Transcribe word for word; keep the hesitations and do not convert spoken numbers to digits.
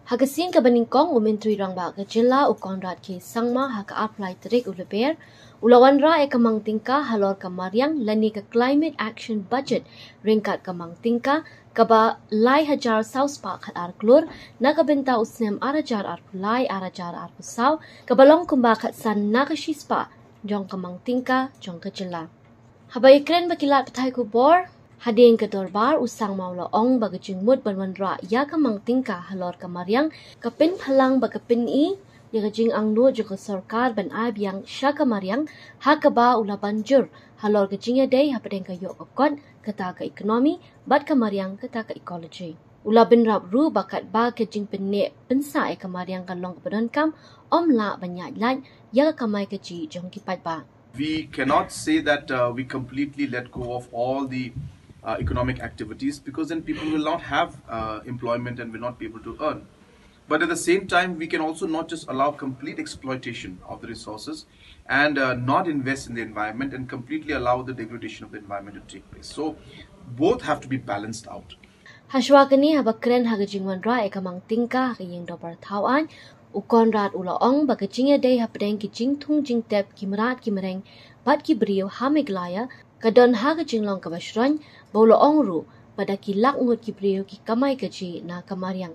Ha ka sien kaba nyngkong, u Myntri Rangbah ka jylla u Conrad K Sangma ha ka arphew lai tarik u Lber u la wanrah ïa ka mang tyngka halor ka mariang lane ka Climate Action Budget ryngkat ka mang tyngka kaba lai hajar saw spah khat ar klur na ka bynta u snem ar hajar arphew lai ar hajar arphew saw, kaba long kumba khatsan na ka shispah jong ka mang tyngka jong ka jylla. Haba ïakren bad ki lad pathai khubor hadien ka dorbar, u Sangma u la ong ba ka jingmut ban wanrah ïa ka mang tyngka halor ka mariang ka pynphalang bad ka pyni ïa ka jingangnud jong ka sorkar ban ai biang sha ka mariang, ha kaba u la ban jur halor ka jingïadei hapdeng ka ïoh ka kot, kata ka economy, bad ka mariang, kata ka ecology. U la bynrap ruh ba katba ka jingpynneh pynsah ïa ka mariang ka long kaba donkam, ym lah ban ïaid lait ïa ka kamai kajih jong ki paidbah. We cannot say that uh, we completely let go of all the uh, economic activities, because then people will not have uh, employment and will not be able to earn. But at the same time, we can also not just allow complete exploitation of the resources and uh, not invest in the environment and completely allow the degradation of the environment to take place. So both have to be balanced out. Hashwa kane, haba kren ha ka jingwanrah ïa ka mang tyngka ha ka ïing dorbar thaw aiñ, u Conrad u la ong ba ka jingïadei hapdeng ki jingthung jingtep, ki mrad ki mreng bad ki briew ha Meghalaya ka don ha ka jinglong kaba shroiñ, ba u la ong ruh ba da ki lak ngut ki briew ki kamai kajih na ka mariang.